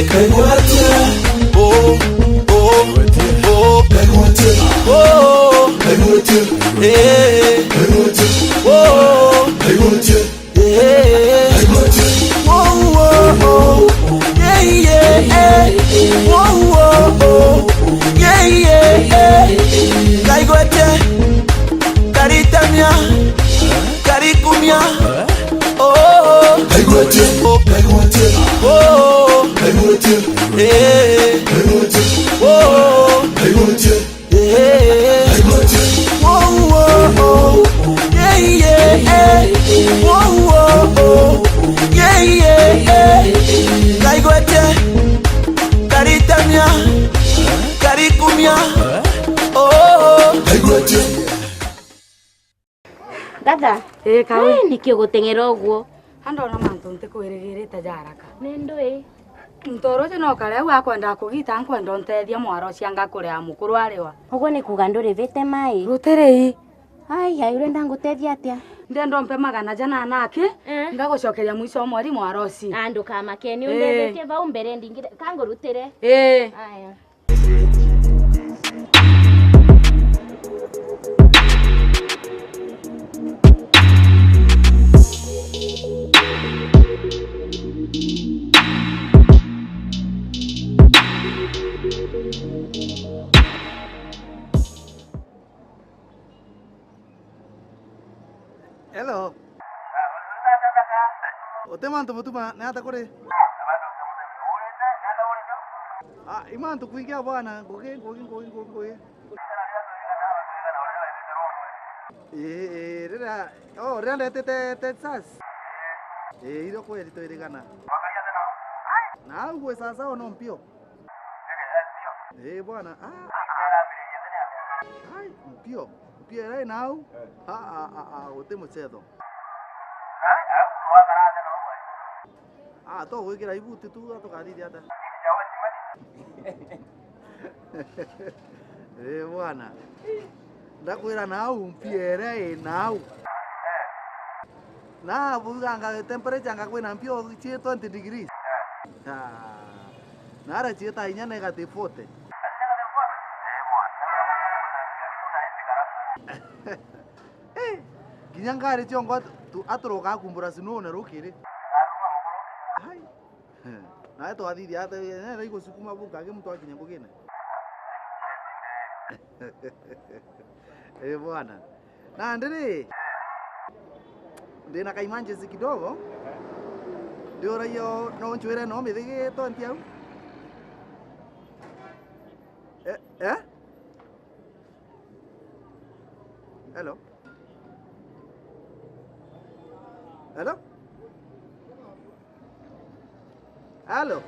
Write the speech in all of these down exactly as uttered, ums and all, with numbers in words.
Kaigwatia. Oh, oh, oh. Kaigwatia. Oh, kaigwatia. Eh. Kaigwatia. Oh, kaigwatia. Eh. Kaigwatia. Oh, oh, oh. Yeah, yeah, yeah. Oh, oh, oh. Yeah, yeah, yeah. Kaigwatia. Karitamia. Karikumia. Oh, kaigwatia. Oh, kaigwatia. Oh, kaigwatia. Eh. Kaigwatia. Oh, kaigwatia. Eh. Kaigwatia. Oh, oh, oh. Yeah, yeah, yeah. Oh, oh, oh. Yeah, yeah, yeah. Kaigwatia. Karitamia. Karikumia. Oh, kaigwatia. Gatha. Ii, Kawi. Ai, niki uguteng'era uguo? Andona mantu ntikwirigirite ja haraka. Ni ndui. Muntu uru uju no kare au akwenda kugita, nkwenda untethia mwaro cia ngakure ya mukuru ariwa. Uguo ni kuuga ndurivite mai? Rutiri. Ai, ai, urenda ngutethia atia? Ndenda umpe magana jana na aki, eh, ngagucokeria mwico wa mweri mwaro uci. Ah, ndukamakeni, eh, undethetie vau mbere ndingire, kangurutire. Ii. Aya. Hello. Uti mantu mutuma, ni ata kuri? Ah, i mantu kwingi bwana, ngugi, ngugi, ngugi, ngugi, ngugi. Ii, ii, riria, oh, riria ndetite Texas. Ii, irio kweri twirigana. Nau gwi sasawa no mpio. Ii bwana, ah. Ai, mpio. Mpio iria i nau. Ah, ah, ah, ah, guti mucetho. Ah, tugwikira ibuti tu, tukathithia ata? Ii bwana. Ndakwira nau, mpio iria i nau. Na buga nga temperature nga kwina mpio ci twenty degrees. Ah, na ara ciita inya negative forty. Eh, kinya ngari ciongo tu-, aturoka kumbura snow na rukiri. Ai. Nawe twathithia ata, nenda igusukuma bu kage muntu akinya ngugine. Eh, bwana. Nandi ri, ndina ka emergency kidogo. Ndiuragia no ncwire no mithigi twenty au. Eh, eh? Hello? Hello? Hello?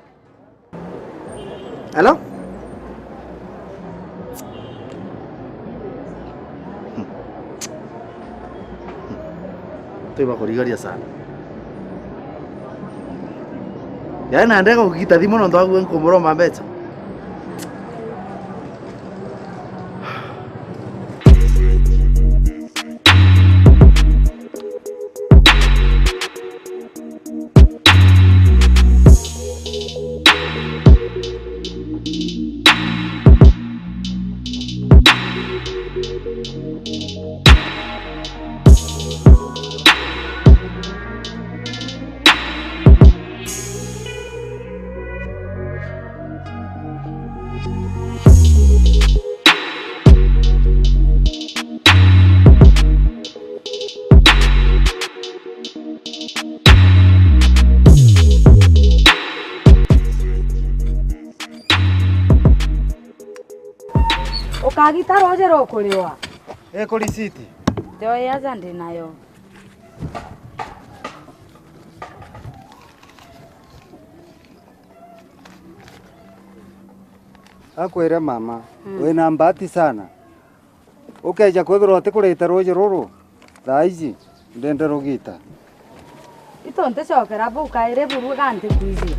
Hello? Twi bakurigaria sana. Yaani, na ndega kugita thimu nontu wa nkumuromba mbeca. Ukagita ruuji rukuriwa. Iko risiti? Njoe aja ndi nayo. Akwire mama, mm, wina mbati sana. Ukeja kwithirwa utikurite ruuji ruru, thaa iji ndende rugita. Itu nticokera buu kairi buru ga ntikwiji.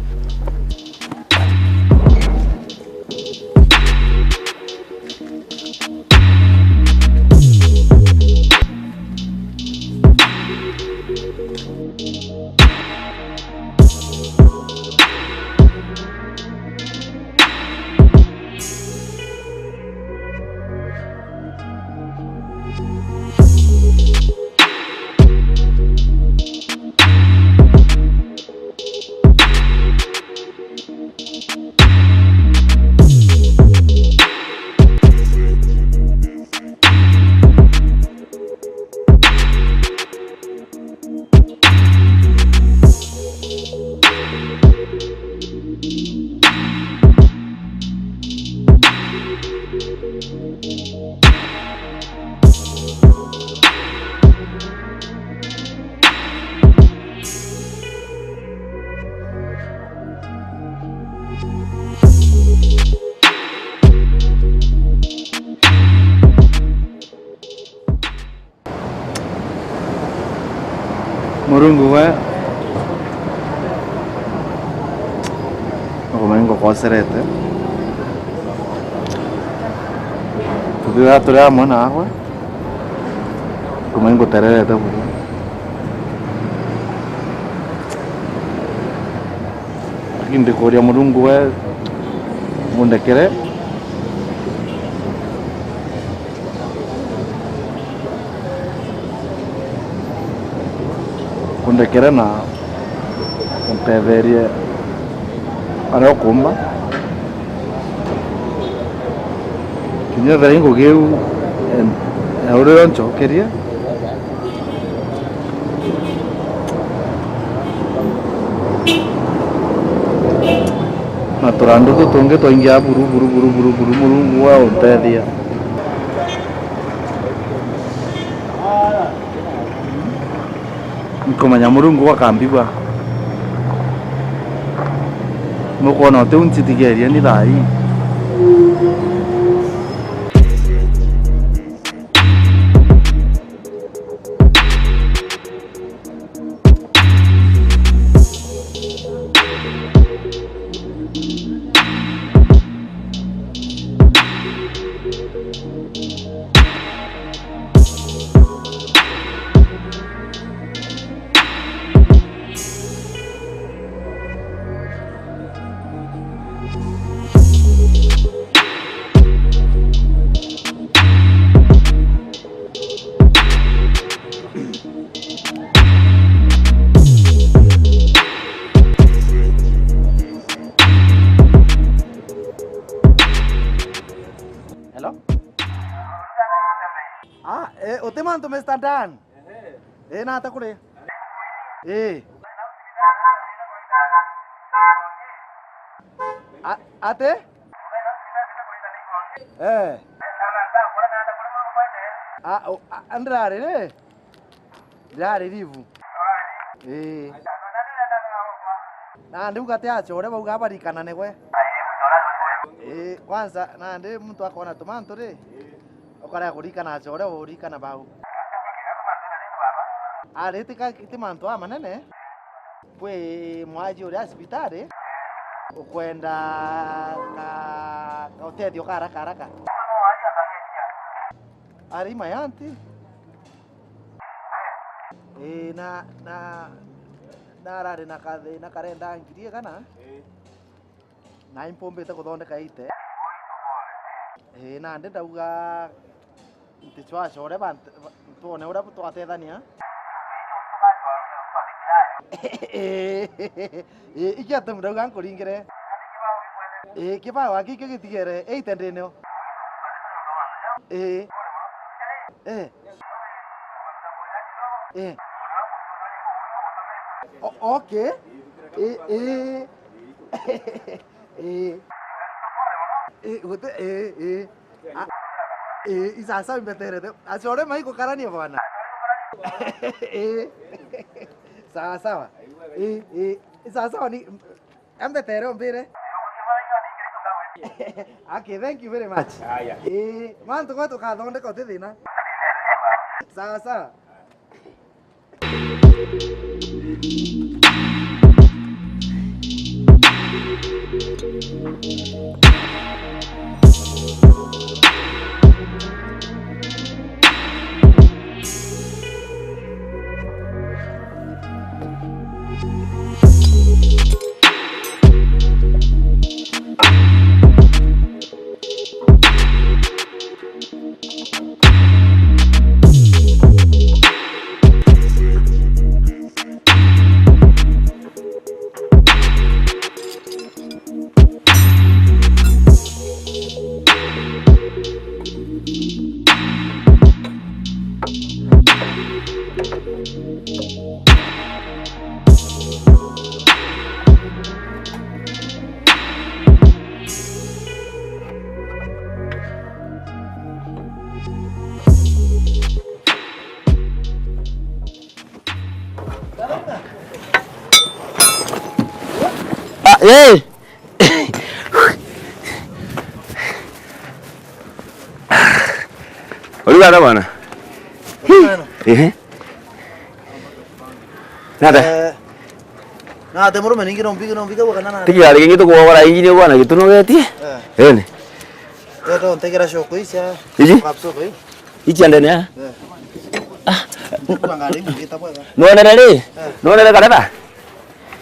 Murungu we, nukumenya ngukoserete. Tuthira turi amwe naagwe, nukumenya ngutererete buru. Lakini ndikuria Murungu we, mundekere. Undekere na untetherie aria ukumba. Kinya ethira i ngugi iu, em, ya uria uncokerie. Na turandu tutungi twaingia buru, buru, buru, buru, buru, Murungu wa untethia. Nkumenya Murungu akambigua. Nukwona utiu ncitigerie ni thaa ii. Hello? Ah, eh, uti mantu, Mister Dan? Eh, nata kuri? Eh. A-, ati? Eh. A, o, a, ndirari ri? Ndirari rivu. Ii. Na ndiuga ti acore bauga barikana nigwe. Ii, kwanza nandi muntu akona tumantu ri, ukarega kurikana acore, urikana bau. Ari ti ka-, ti mantu amanene. Kwi mwaji uria cibitari ukwenda ka, ka utethio ka haraka haraka. Ari my aunty. Ii, na, na, na arari na kathina karenda ngiri igana. Na impumbite kuthondeka ite. Ii, nandi ndauga nticwacore ba-, ba-, twone uria twatethania. Ii, ii, iki ati ndauga nkuringire. Ii, kibao aki ikio gitigere, ite ndinio. Ii. Ii. Ii. O-, okay. Ii, ii. Ii. Ii, guti, ii, ii. A, ii, i sawa sawa imbeterete. Acore mai gukarania bwana. Ii. Sawa sawa. Ii, ii. I sawa sawa ni, ambetere umbire. Okay, thank you very much. Aya. Ii, mantu gwe tukathondeka uti thina. Sawa sawa. Ah, eh. Ara bwana. Ehe. Nada. Eh, na ate murume ningi no mbige, no mbige gwa kana na. Tiki ari kingi tukugora ingi ni gwa na gitunogetie. Eh. Ene. Yo to ntegera shoko icia. Iji? Kapsoko ii. Ichi andene a? Eh. Ah. Kwa ngari ngita bwega. Nonere ri? Eh. Nonere kareba?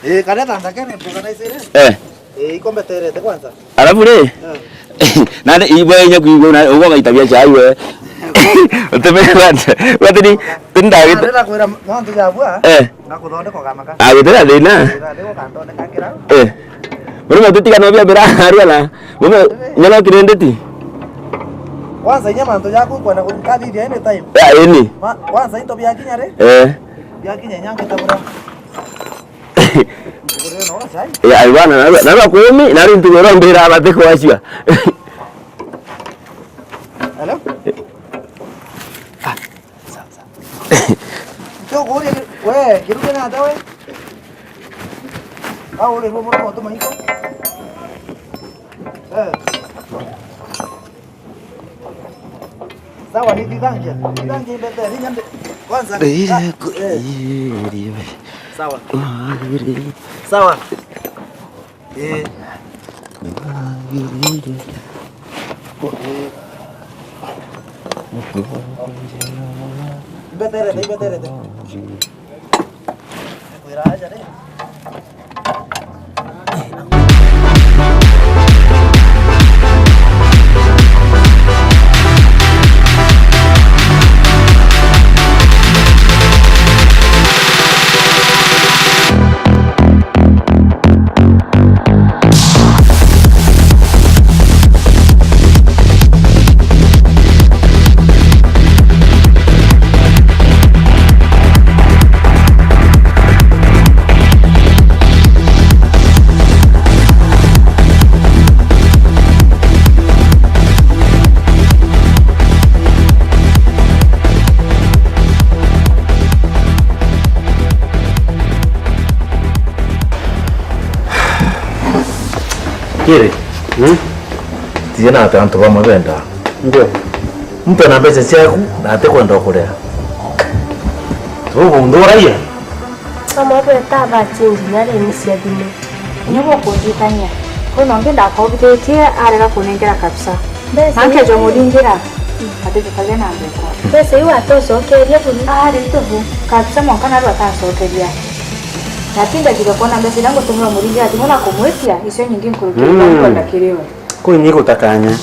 Eh, kareba ndakere mboga na isere. Eh. Eh, ikombe terete kwanza. Alafu ri? Eh. Nani ibo inya kuigua na ugo gaitabia chai we. Utemere wate. Wate ni tindagita. Nenda kwira mantu ya bwa. Eh. Ngakuthondeka kamaka. Ah, gutira thina. Thina, ndio kanthondeka kira. Eh. Murume tutigana bia bira arua na. Murume nyona kirendeti. Kwanza inya mantu jaku kwenda kunkathithia any time. Ya ini. Ma-, kwanza into bia kinya ri? Eh. Bia kinya nyange tabura. Tabura no sai. Ya bwana na na kumi na rintu goro mbira abate kwachua. Hello? Ah. Sawa, sawa. Ndio kuuria ki-, we, kiruke na ata we? Au ule ruo muno tu maiko. Eh. Sawa, ni thithangia. Thithangia imbete, ni nyambe. Kwanza. Ndire ah, ku-, eh. Iri we. Sawa. Iri. Sawa. Eh. Ibeterete, ibeterete. Kwira aja ri. Kiri? Hmm? Tije na ati antu bamwe benda. Ndio. Muntu ena mbeca ciaku na atikwenda ukuria. Tugundu uraia. Amwe beta ba change na reni cia thimu. Inya bukundikania. Kwina ungi ndakobithitie arega kunengera kabisa. Mbeca na nkeja iu muringira. Atijikagia na mbeca. Mbeca iu atocokeria buru. Ari tubu. Kabisa mwanka naru atacokeria. Natindagiria kwona mbeca iria ngutumira muringira thimu na kumwitia, icio nyingi nkuruki mm. Nkwenda kiri we. Kwi ni gutakanya.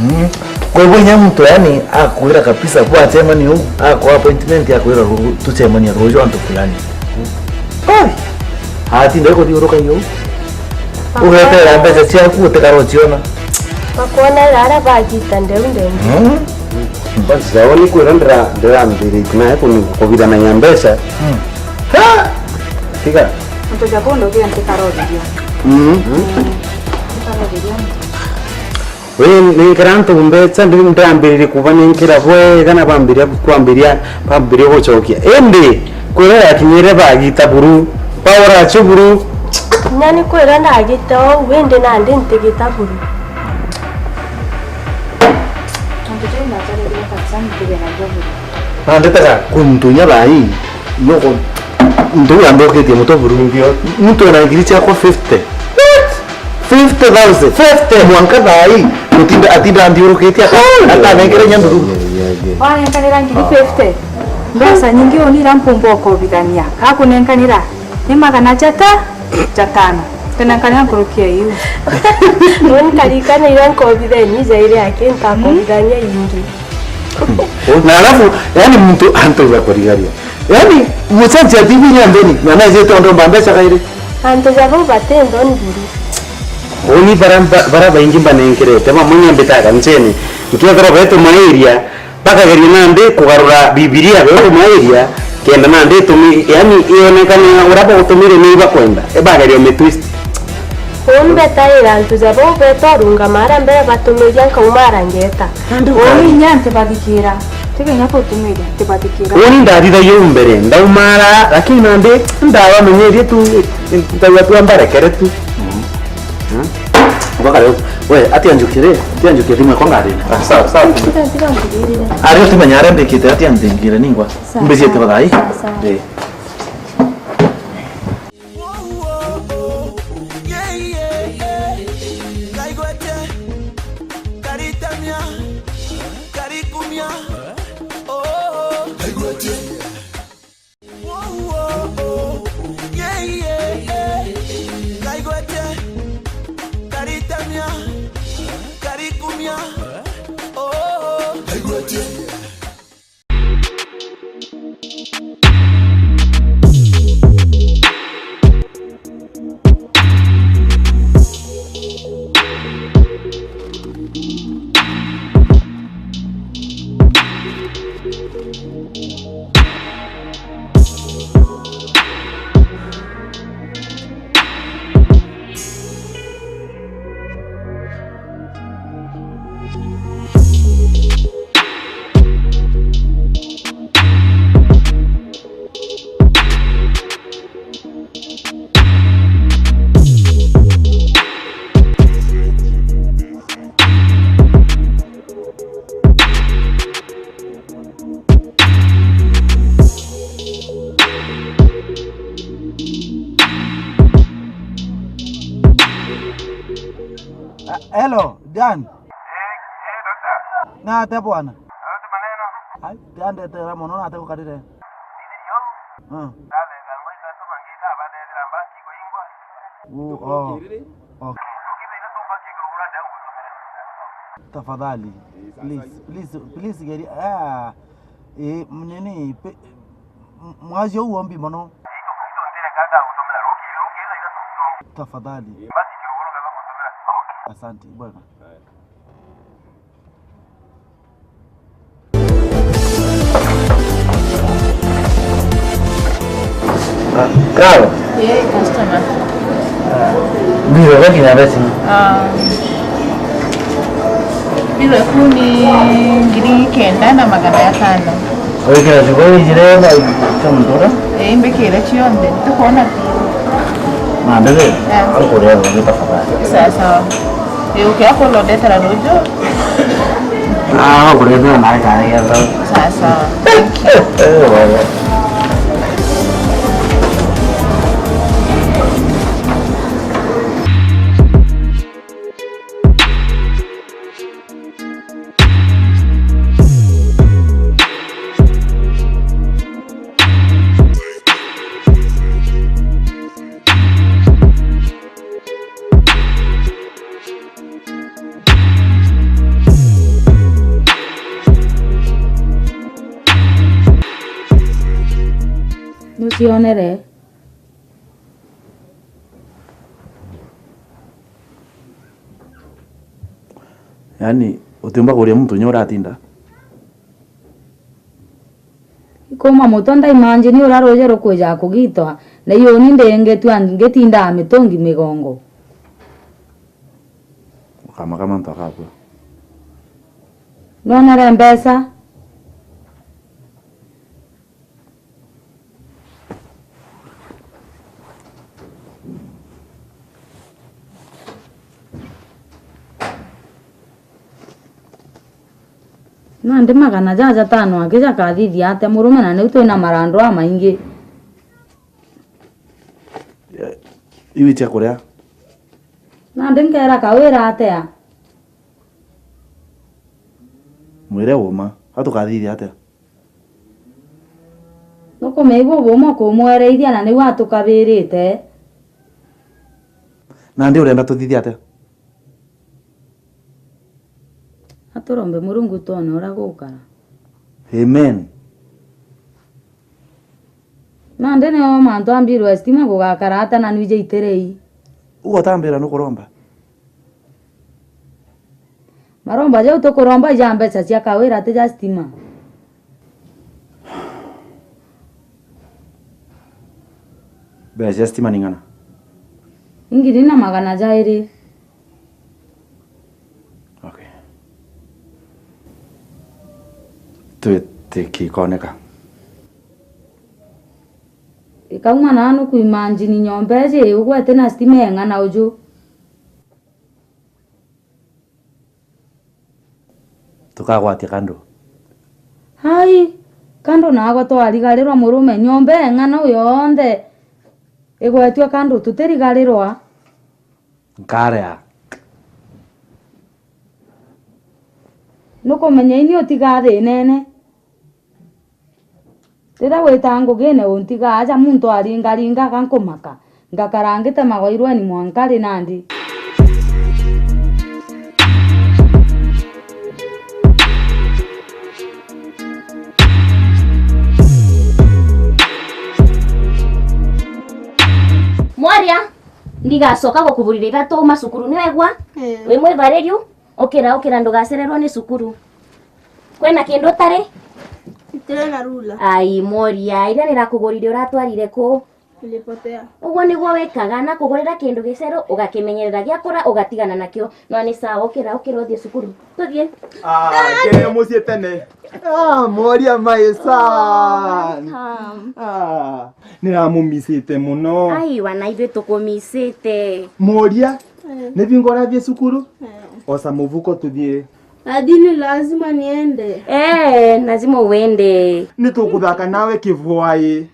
Mm. Kwa hivyo inya muntu yani akwira kabisa kwa achemani uu, akwa appointment akwira ru-, tuchemania ruju antu fulani. Oi! Atinda kuthiuruka iyo. Ugetera mbeca ciaku utikara uciona. Bakwona ira aria bagita ndeu ndeu. Mm. Basi sawa ni kwira ndira-, ndirambiritie nae kuni-, kubithanagia mbeca. Mm. Ha! Tiga. Muntu ja kundu kia ntikara uthiria. Mm. Mm. Ntikara uthiria. We, nenkera antu mbeca, ndi-, ndambiririe kubanenkera bwega na bambiria, kwambiria, bambiria gucokia. Indi, kwira yakinyire bagita buru, baura acio buru. Kinya ni kwira ndagita ou, indi nandi ntigita buru. Antu jau natarikire kabisa ntigenagia buru. Na ndetaga kuntu inya thaa ii, nuku-, ntu anthukitie mutwe buru. Ndio. Muntu ena ngiri ciakwa fifty. What? Fifty thousand. Fifty. Mwanka thaa ii, gutinda, atinda anthiurukitie aka-, atanengere inya nduru. Wanenkanira ngiri fifty. Mbeca nyingi uni ira mpumba ukobithania. Kakunenkanira ni magana jata, jatano. Tenenkanira nkuruki ya iu. Uni karikana ira nkobithania jairi aki ntakobithania ingi. Na alafu, yani muntu antu bakurigaria. Yani, muchaji athibiria nthoni, na naijite ondomba mbeca kairi. Antu ja bau bati nthoni buru. Uni bara, bara baingi mbanenkerete, bamwe nyambitaga nchene. Nkethirwa betumairia, bakageria nandi kugarura Bibilia betumairia, kenda nandi itumi, yani, ionekane uria bagutumire ni bakwenda, ibageria mitwist. Uu mbetaira antu ja bau beta urungama aria mbere batumiria nkaumara ngeta. Nandi uu ukari- inya ntibathikira. Tiga inya kutumiria, ntibathikira. Uni ndathithagia uu mbere, ndaumara, lakini nandi ndabamenyerie tu, ntauga tu ambarekere tu. Mm. Mpaka leo. We, atia njukie ri? Atia njukie thimu yakwa ngarine. Ah, sawa, sawa. Tiga, tiga ngirire. Ari utimenya aria mbikite, atia nthingire ningwa. Sawa, mbicite sawa, bathai. Sawa, sawa. Eh. Ah, hello, Dan. Eh, eh, doctor. Nate bwana. Nate maneno. Ai, Dan, ndetera mono, nate gukarire. Ndithiri ou. Ah. Ndatheka ngwaita tuma ngita bathethera mbanki kuingwa. Uu, oo. Okay. Ukithaitha tu mbanki kurugura ndia ngutumire. Tafadhali. Please, please, please, geria. Ah. Eh, nini, pe-, m-, mwacio uu ombi mono. Tafadhali. Asante, bwana. Karo. Yee, customer. Mbiro gakinya besi. Ah. Mbiro ikumi ngiri kenda na magana atano. Wikira ciugo ijire na cia muntu uria? Ii, mbikire cionthe. Ntukwona biu. Na ndege? Eh. Akuria rugi tafadhali. Sawa, sawa. Ii, ukia kulondetera ruju. Ah, akuria nawe kanya. Sawa, sawa. Thank you. Eh, wewe. Nucionere? Yaani, utiumba kuria muntu kinya uratinda? Ikuma mutwe ndaimanjini uria ruuji rukwija kugitwa, na iuni ndingitua ngitindaa mitungi migongo. Ukamaka mantu akabua. Nonere mbeca? Nandi magana jaja jatano aki jakathithia atia murume, na niu twina marandu amaingi? Iu itia kuria? Nandi nkeera Kawira atia? Mwire uma, atukathithia atia? Nukumenya ibu bumwe kumwereithia na niu atukabirite. Nandi urenda tuthithie atia? Aturombe Murungu twone uria gukara. Amen. Nandi nio mantu ambirwe stima gugakara atia na nwiji itirei? Ugo tambira nukuromba. Maromba jau tukuromba ija mbeca cia Kawira ti ja stima. Mbeca cia stima ni ng'ana? Ngiri na magana jairi. Okay. Twitikikoneka. Ikauma na nukuimanjini nyomba iji ugwete na stima eng'ana uju. tukagwatia kandu. Ai, kandu naagwe twarigarirwa murume, nyomba eng'ana yonthe igwetue kandu tutirigarirwa. Nkarea. Nukumenya ini utigaa thinene. Riria witaa ngugine untigaa aja muntu aringaringaga nkumaka, ngakara ngitemaga irweni mwanka ri nandi? Mwaria, ndigacoka gukuburira ithatu uma cukuru, niwegua? Ee. Wi mwibariru? Ukira, ukira, ndugacererwo ni cukuru. Kwina kindu utari? Itire na rula. Ai, Moria, iria nirakugurire uratwarire ku? Ilipotea. Uguo niguo wikaga, nakugurira kindu giceru, ugakimenyerera, giakura, ugatigana nakio. No ni sawa, ukira, ukira uthie cukuru. Tuthie. Ah, kiri mucii tene. Ah, Moria, my son. Welcome. Ah, niramumisite muno. Ai, wana ithui tukumisite. Moria, eh, ni bingo urathie cukuru? Eh. Oca mubuko tuthie. Lakini lazima niende. Eh, lazima uende. Nitukuthaka nawe kivwai.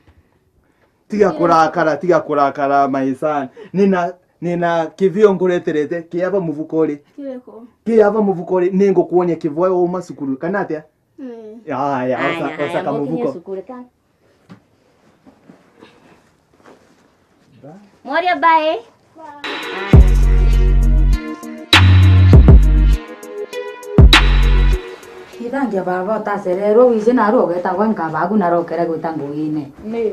Tiga kurakara, tiga kurakara, my son. Nina, nina kivio ngureterete, kiava mubuko ri? Kiriko? Kiava mubuko ri, ningukuonia kivwai uma cukuru. Kana atia? Mm. Aya, aya, oca, aya, oca kamubuko. Mukinye cukuru ka. Mwaria, bye. Ithangia baba, utacererwe, wiji naru ugeta gwe nkabagu narokere gwita ngugine. Ni.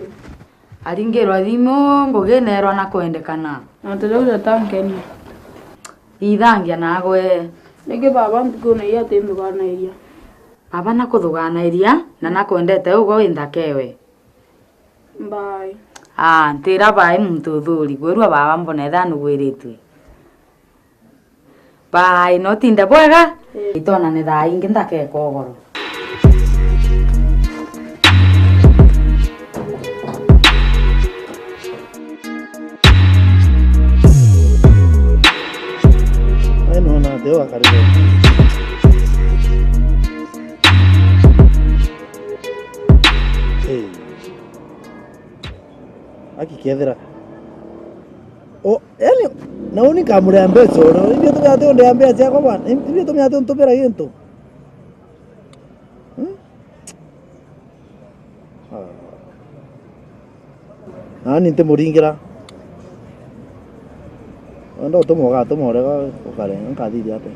Aringirwa thimu, ngugine erwa na kwendekana. Na ntirauga tankenia. Ithangia nagwe. Niki baba nthukune ii atinthuganairia? Baba nakuthuganairia, na nakwendete ugwe wi nthakewe. Mbai. Aa, ntira bai muntu uthuri, gwirua baba mbona etha nugwiritue. Bai, no tinde bwega? Ii. Itonane thaa ingi nthakeka ugoro. Ai, nona ati ugakarire. Hey. Aki kethira. O, yani, na uni nkamurea mbeca oro. Ithio tumia ati undea mbeca ciakwa bwana. Ithio tumia ati untubira gintu. Hmm? Ah. Nani ntimuringira. Wenda utuma ugatuma urega ukarenga, nkathithia atia?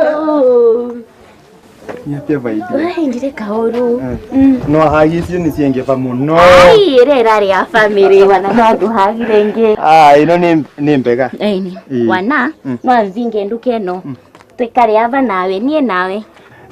Oh! Ni atia baidi? Ai, ndire kauru. Eh. Mm. No, ai, icio ni ciengeva muno. Ai, iria irari ya family, wana no andu hagire ingi. Ah, ino ni, ni mbega. Ai, ni. Ii. Wana, mm, no anvinge nduka ino. Mm. Twikare ava nawe, nie nawe.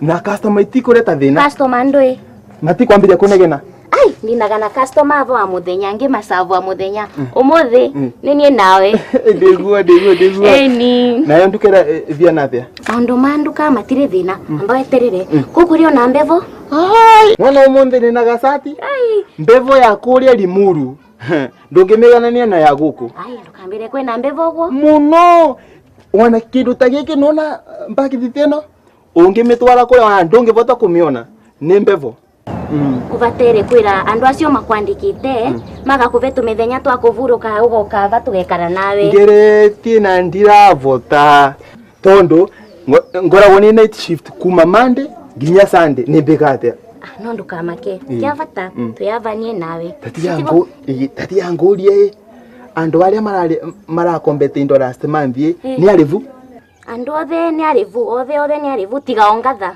Na customer itikureta thina? Customer ndui. Matikwambiria kunegena? Ai, ninaga na customer avo a muthenya, ngi masavu a muthenya. Mm. Umuthi, mm, ni nie nawe. Ndiguo, ndiguo, ndiguo. Eni. Nayo nduka ira, eh, ithiana atia? Maundu ma nduka matiri thina. Mm. Amba weterere. Mm. Kukuria ona mbevo? Ai! Mwana umunthi nina gacati. Ai! Mbevo ya kuria Limuru. Ndungimiganania na ya guku. Ai, ndukambire kwina mbevo uguo. Muno. Wana kindu ta giki nona mbakithite ino. Ungimitwara kuria wana ndungivota kumiona. Ni mbevo. Mm. Ubatere kwira andu acio makwandikite, mm, magakuve tumithenya twa kuvuruka, ugoka ava tugekara nawe. Ngeretie na ndiravota. Tondu ngo-, ngoragwo ni night shift kuma Monday nginya Sunday, ni mbika atia? Ah, no ndukamake. Mm. Kia vata, mm, twi ava nie nawe. Tati ya Titi ngo-, ii, tati ya ngurie, ii. Andu aria marari-, marakombete indo last month, ii, eh, ni arivu? Andu othe ni arivu, othe, othe ni arivu, tiga o Ngatha.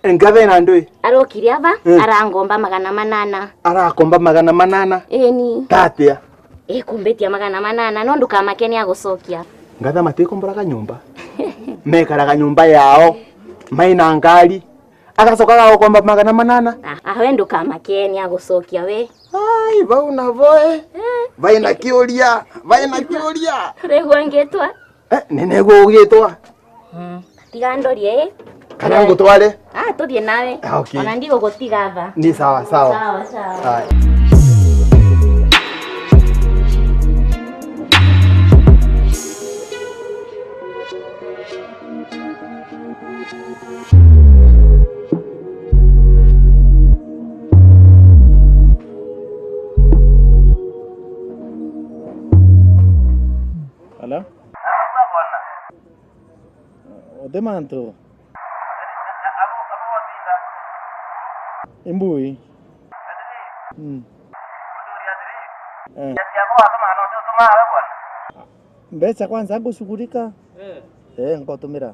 Ngatha ena ndui? Arokire ava, mm, arangomba magana manana. Arakomba magana manana? Eni. Tatia? Ikumbitia magana manana, no ndukamake ni agucokia. Ngatha matikombora kanyumba. Mekaraga nyumba yao. Maina ngari. Agacoka agakomba magana manana. Ah, ah, we ndukamakeni agucokia we. Ai, vau navo, eh. Eh. Vai na kiuria, vai na kiuria. Rigua ngitwa. Eh, ni nigugitwa. Mm. Tiga ndorie, eh. Kana ngutware? Ah, tuthie nawe. Ah, okay. Ona ndigugutiga ava. Ni sawa, sawa. Sawa, sawa. Haya. Hello? Uti mantu? Imbui? Mm. Eh. Mbeca kwanza ngushughulika. Eh. Eh, ngotumira.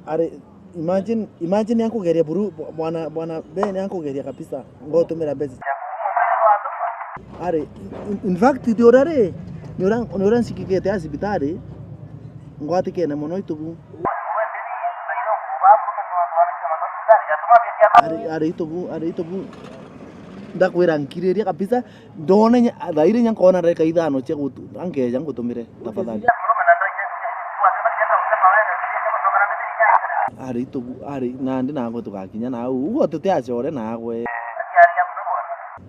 Ari, imagine, imagine ankugeria buru, bwana, bwana Ben ankugeria kabisa. Ngotumira mbeca. Ari, in, in fact, ndi uria ri, ni uria, ni uria ncikigite ya cibitari, ngwatikene mono itubu. Ari, ari itubu, ari itubu. Ndakwira nkiriria kabisa. Ndona inya, thaa iri inya nkona ndagika ithano cia gutu-, angeja ngutumire, tafadhali. Ari itubu, ari, nandi nagwe tugakinya nau. Ugo tutiacore nagwe.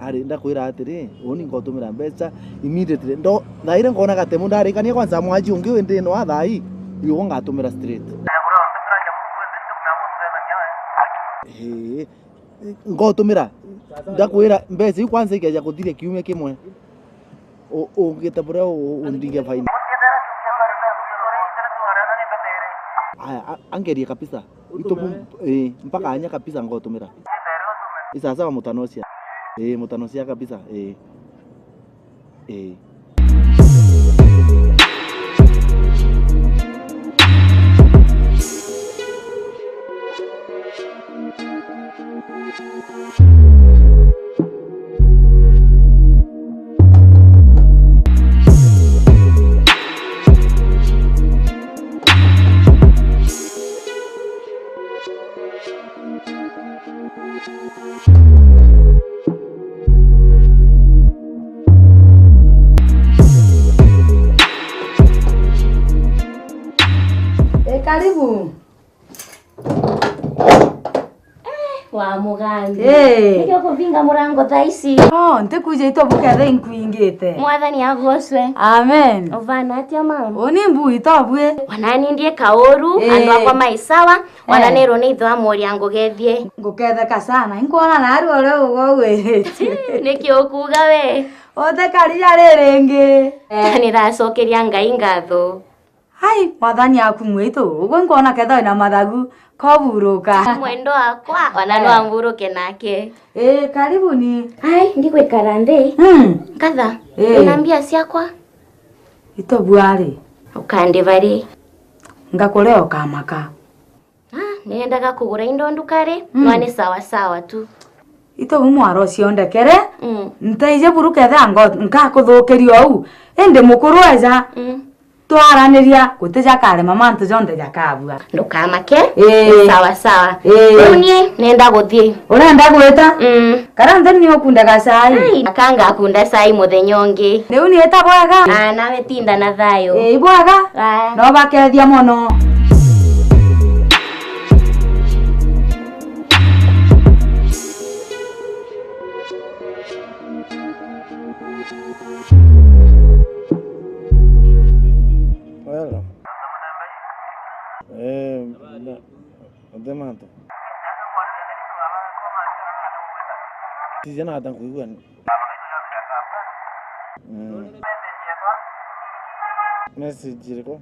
Ari, ndakwira atiri, uni ngotumira mbeca immediately. Ndo, thaa iri nkona gatemu ndarikania kwanza mwaji ungi wi ndino a thaa ii. Ugo ngatumira straight. Ii. Ngotumira. Ndakwira, mbeca iu kwanza ikeja kuthiria kiumia kimwe. U-, ungite buria u-, u-, undinge faini. Aya, a-, angerie kabisa. Itubu, eh, mpaka anya kabisa ngotumira. Isasawa mutanosia. Eh, mutanosia kabisa. Eh. Ii. E, karibu. Eh, wa mugambi. Eh. Niki ukuvinga murango thaa ici? Oh, ntikuja ito bukethe inkuingite. Mwathani agocwe. Amen. Uvana atia, mama? Uni mbui tobue. Wanani ndie kauru, eh, andu akwa mai sawa. Ona nirwo ni ithe wa muria ngugethie. Nguketheka sana. Inkwona naru uria ugogwirite. Niki ukuuga we? Utekari jari ringi. Eh. Niracokeria Ngai ngatho. Ai, mwathani aku mwitu, ugwe nkwona ketha wina mathagu, koburuka. Mwendo wakwa, ona no amburuke nake. Eh, karibuni. Ai, ndigwikara nthi. Mm. Nkatha, eh, wina mbia ciakwa? Ito bwari. Ukandiva ri? Ngakurea ukamaka. Ah, niendaga kugura indo ndukari, mm, no ni sawa sawa tu. Ito bu mwaro ciondekere, mm, nteije buru ketha ngo-, nkakuthukiria uu. Indi mukuru eja, mm, twaraniria, guti jakarema, mantu jonthe jakabua. Ndukamake, ii, ni sawa sawa. Ii. Riu nie nenda guthii. Urenda gwita? Mm. Kara ntheni ni ukundaga cai. Ai, akanga akunda cai muthenya ungi. Riu ni ita bwega? Ah, nawe tinda na thayu. Ii, ibwega? Ah. No bakethia mono. Hello. Eh, na, Ntemanto. Tijana ata nkuigua ni. Mm. Message iriku?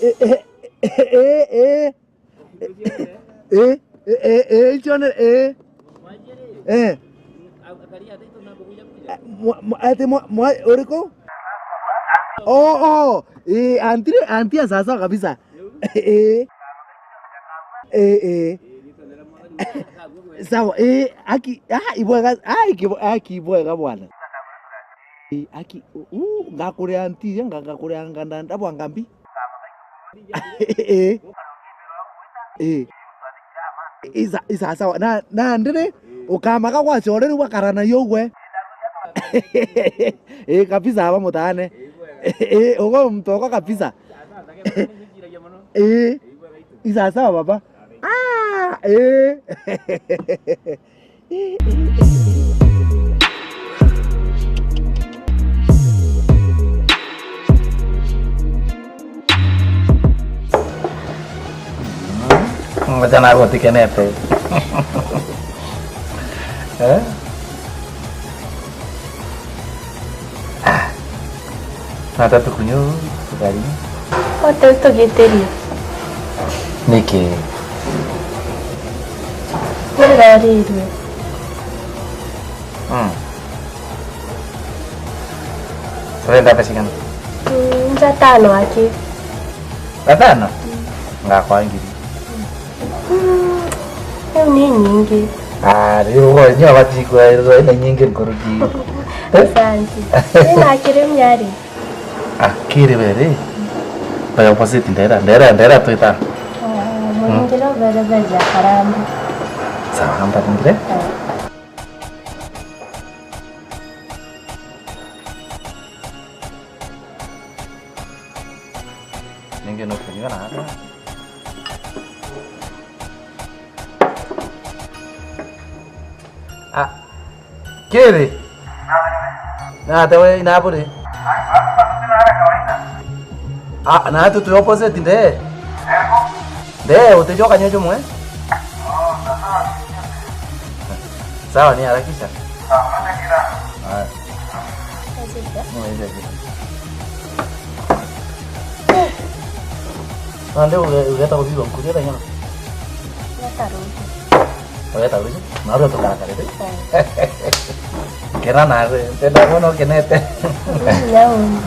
Eh, eh, eh, eh, eh. Eh, eh, eh, eh, icio ni, eh. Eh. Mwa-, mwa-, ati mwa-, mwa-, uriku? Oh, oh. Eh, anti, anti ya sawa sawa kabisa. Eh. Eh, eh. Sawa, eh, aki, ah, ibwega, ah, ikibo-, aki ibwega bwana. Eh, aki, u, u, ngakuria nti, nga-, ngakuria nganda, ndabwa ngambi. Eh. Eh. Isa, isa sawa. Na, na ndiri, ukamaga gwacoreru bakarana yogwe. Eh, kabisa aba mutane. Eh, ugo mtoko kabisa. Eh. Isa sawa baba. Ah, eh. Ngoja nawe utikenete. Eh? Ah. Nata tukunywa sukari. Ote tugitiria. Niki? Nirarirwe. Mm. Urenda mbeca cigana? Mm, nja tano aki. Gatano? Mm. Ngakwa ngiri. Mm, riu ni nyingi. Ah, riu ugo nyo abati kwerwa ina nyingi nkuruki. Asante. Ina akiri miari. Ah, kiri bere. By opposite ndera, ndera, ndera twita. Ah, muringiro bere beja karamba. Sawa, amba ringire. Ah. Ningi nukunyua na hapa. Ah, kiri? Nate we inaburi? Ah, na tu tu opposite nde. Nde, utichoka nyojo mwe? Sawa, ni harakisha. Haya. Ndio, ndio, ndio. Na ndio uge-, ugeta kuthithwa nkuria thaa igana? Ugeta rucio. Ugeta rucio? Na rucio tukarakare tu? Eh. Kena nawe, ntenda kuona ukenete. Mm, yaani.